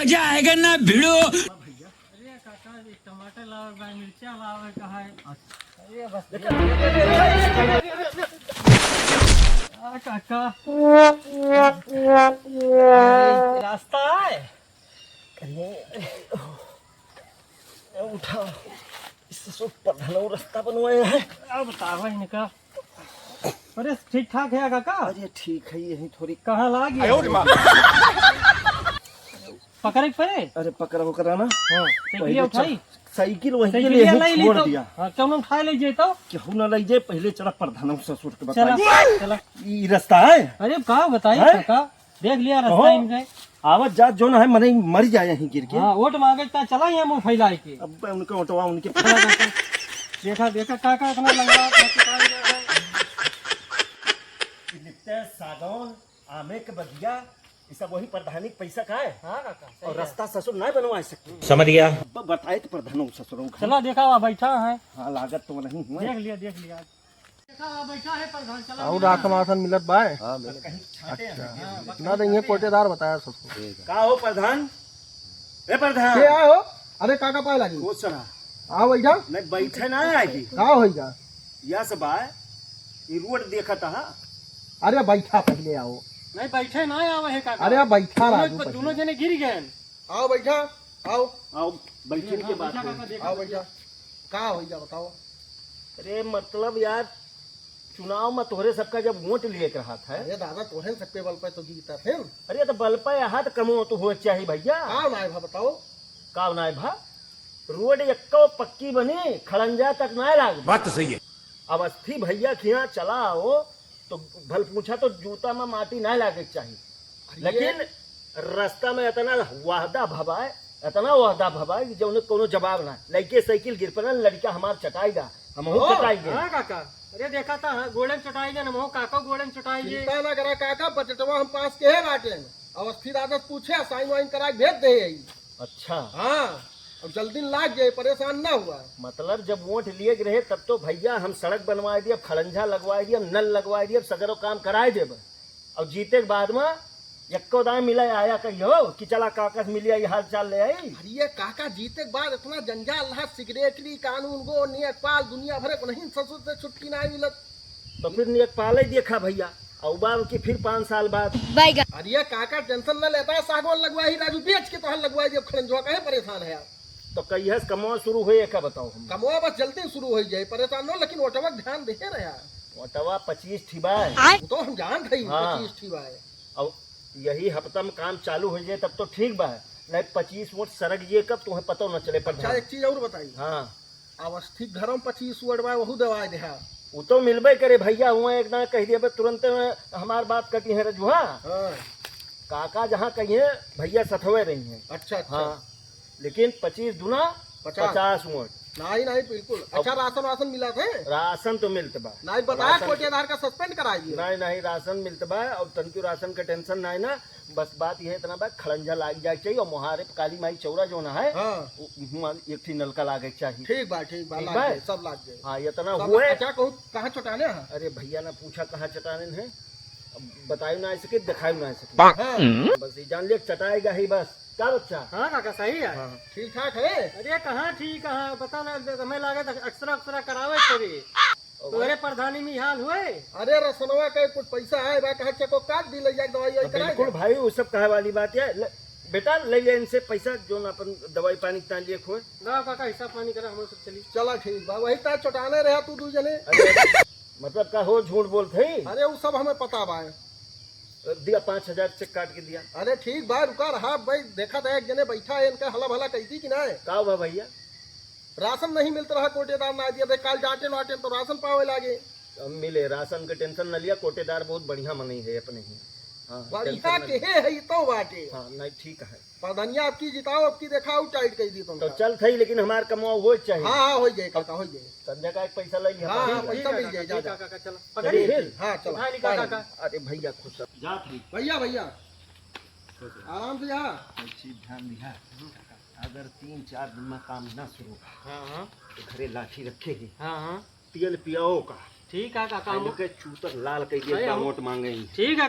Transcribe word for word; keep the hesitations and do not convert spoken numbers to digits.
जाएगा ना भिड़ो। अरे काका, ये टमाटर लावे बा, मिर्चा लावे का है। अरे बस। आ काका, रास्ता है। अरे, उठा। इससे प्रधान रास्ता बनवाया है। अब बतावा इनका। अरे, ठीक ठाक है काका? अरे, ठीक है, यही थोड़ी कहाँ लागी? आयो रे माँ। पकड़े के पड़े? अरे, पकड़ा ओकरा ना। हाँ, साइकिल पहले उठाई? चल, साइकिल वही के साइकिल लिए लाई ली छोड़ तो। दिया। हाँ, क्यों ना उठाए ले जे तो? केहू ना ले जे, पहले चला प्रधान ससुर के चला, बताई। चला। ई रास्ता है? अरे, का बताई हैं? काका? देख लिया रास्ता कहो, इनके। आवत जात जौन है, मनई मर जाए यहीं गिर के। हाँ, वोट मांगे ता चला यहाँ मुंह फैलाए के। अब उनका वोटवा उनके चला काका। देखा, देखा काका इतना लंगड़ा, इतना चुटाई गया है। लिखते हैं सागौन, आमे के बगिया, ये सब वही प्रधानी के पैसा का है। हाँ काका, सही और है। रास्ता ससुर ना बनवा सकते। समझ गया। अब बताए तो प्रधानो ससुर घर। चला देखा, वहाँ बैठा है। हाँ, लागत तो नहीं हुआ। देख लिया, देख लिया। देखा, वहाँ बैठा है प्रधान, चला और देखा। राशन वासन मिलत बा? हाँ, मिलत। कहीं छाटे हैं। अच्छा। हाँ, बस ना, तो ये कोटेदार बताया ससुर। का हो प्रधान? ए प्रधान। के आए हो? अरे काका पाए लागी। कौन सरा? आओ बैठा। नहीं, बैठे ना आए जी। का होइगा? या सब आए, ये रोड देखा था। अरे बैठा पहले आओ। नहीं, बैठे ना आवे है काका। अरे बैठा दोनों, राजू पहले। दोनों जने गिर गए। आओ बैठा, आओ। आओ, बैठे के बात बैठा है। काका, देखा आओ तो बैठा। का होइगा बताओ? अरे मतलब यार, चुनाव में तोहरे सबका जब वोट लिए के रहत है। अरे दादा, तोहरे सबके बल पे तो जीता थे। अरे तो बल पे यहाँ तो कमो तो हो चाहिए भैया। का नाय भा बताओ? का नाय भा? रोड एक्को पक्की बनी, खड़ंजा तक नाय लाग। बात तो सही है। अवस्थी भैया के यहाँ चला आओ, तो भल पूछा तो जूता में माटी नाय लागे के चाहिए। अरे लेकिन रास्ता में इतना वाहदा भवाए, इतना वाहदा भवाए कि जौने कोनो जवाब ना। लइके साइकिल गिर पड़ल, लड़का हमार चटाई गा, हमहू ओ, चटाई गए। हाँ काका, अरे देखा था, हाँ, गोड़न चटाई गए, हमहू काको गोड़न चटाई गए। चिंता ना करा काका, बजटवा हम पास के है बाटेन। अवस्थी दादा से पूछे, साइन वाइन करा के भेज दे यही। अच्छा। हाँ, अब जल्दी लाग जाए, परेशान ना हुआ। मतलब जब वोट लिए के रहे तब तो भैया हम सड़क बनवाए दिए, अब खड़ंजा लगवाए दिए, अब नल लगवाए दिए, अब सगरो काम कराए देब। और जीते के बाद में यक्को दाएं मिले आया कहियो कि चला काका से मिलिया, ये हाल चाल ले आई। अरे ये काका जीते के बाद इतना जंजाल रहा, सिगरेटरी, कानून गो, नेकपाल, दुनिया भरे को नहीं ससुर से छुट्टी ना मिलत। तो फिर नेकपाल ही देखा भैया, और बार की फिर पाँच साल बाद। बैगन। अरे ये काका टेंशन न लेता है, सागौन लगवाई राजू, बेच के तोहर लगवाई दिया, अब खड़ंजवा काहे परेशान है यार? तो कहिया से कमवा शुरू होए, का बताओ हम? कमवा बस जल्दी शुरू हो जाए, परेशान न हो, लेकिन वोटवा के ध्यान दे रहे यार। वोटवा पच्चीस ठी बा। वो तो हम जानत हई, हाँ। पच्चीस ठी बा। अब यही हफ्ता में काम चालू हो जाए तब तो ठीक बा, नहीं पच्चीस वोट सरक जिए कब तुम्हें पता न चले अच्छा, प्रधान। एक चीज और बताई। हाँ। अवस्थी घर में पच्चीस वोट बा, वहू दवाई देहा। वो तो मिलबे करे भैया, हुआ एक दाना कह दिया बे, तुरंत में हमार बात कटी है रजुआ। हाँ। काका जहाँ कही है, भैया सथवे रही हैं। अच्छा, अच्छा। हाँ। लेकिन पच्चीस दूना पचास। पचास वोट। नहीं, नहीं, बिल्कुल। अब अच्छा, राशन वासन मिला थे? राशन तो मिलत बा। नहीं, बता, राशन कोटेदार का सस्पेंड कराई दिए। नहीं, नहीं, राशन मिलत बा, और तनकी राशन के टेंशन नहीं ना। बस बात यह इतना बा, खड़ंजा लाग जाए चाहिए, और मोहारे पे काली माई चौरा जो ना है, हाँ। उ-, हुआं एक ठी नलका लागे के चाहिए। ठीक बा, ठीक बा, ठीक लाग बा? जाए, सब लाग जाए। हाँ, इतना सब हुए। अच्छा, कहूँ कहाँ चटाने हैं? अरे भैया ना पूछा कहाँ चटाने हैं, अब बताए ना सके, दिखाए ना सके। हाँ। बस ये जान ले चटाएगा ही बस। का बच्चा? हाँ काका, सही है। हाँ। ठीक ठाक है? अरे कहाँ ठीक है, पता ना, हमें लागे तो एक्सरा उक्सरा करावे के पड़ी। तोहरे प्रधानी में हाल हुए? अरे रसनवा के कुछ पैसा है बा, कहा चको काट दी, ले जाके दवाई वाई अब कराए बिल्कुल दे। भाई, वो सब कहे वाली बात है। ले, बेटा ले ले इनसे पैसा, जो ना अपन दवाई पानी तान लिए खोए। ना काका, हिसाब पानी करा, हम सब चली। चला ठीक बा, वही तार चटाने रहा तू दू जने। अरे, मतलब का हो, झूठ बोलत है? अरे वो सब हमें पता बा। दिया, पाँच हजार चेक काट के दिया। अरे ठीक बा, रुका रहा भाई, देखा था एक जने बैठा है, इनका हला भला कह दी कि ना। का हुआ भैया? राशन नहीं मिलत रहा, कोटेदार ना दिया थे, काल डांटेन वाटेन तो राशन पावे लागे। अब मिले, राशन के टेंशन न लिया, कोटेदार बहुत बढ़िया मनई है अपने ही। हाँ, बढ़िया टेंशन न केहे है, ये तो बाटे। हाँ, नहीं, ठीक है। प्रधानिया आपकी जिताओ, आपकी देखाओ, टाइट कर दी तुमका। तो चल थई, लेकिन हमार कमवा हो चाहिए। हाँ, हाँ, हो जाए काका, हो जाए। संध्या का एक पैसा ले लिया। हाँ, हाँ, ठीक, पैसा ठीक मिल है, जाए, ठीक जा, है, जा। काका, चला। चले, पकड़ी। ठीक। हाँ, चला। उठा निकाल, बाय। काका। अरे भैया, खुश रह। जा थई। भैया, भैया। खुश रह। आराम से जा। एक चीज ध्यान दिया। अगर तीन चार दिन में काम ना शुरू, हाँ, हाँ। तो घरे लाठी रखे ही। हाँ, हाँ। तेल पियाओ का। ठीक है, काका, हम इनके चूतर लाल कह दिए, सही का हम वोट मांगे ही। ठीक है।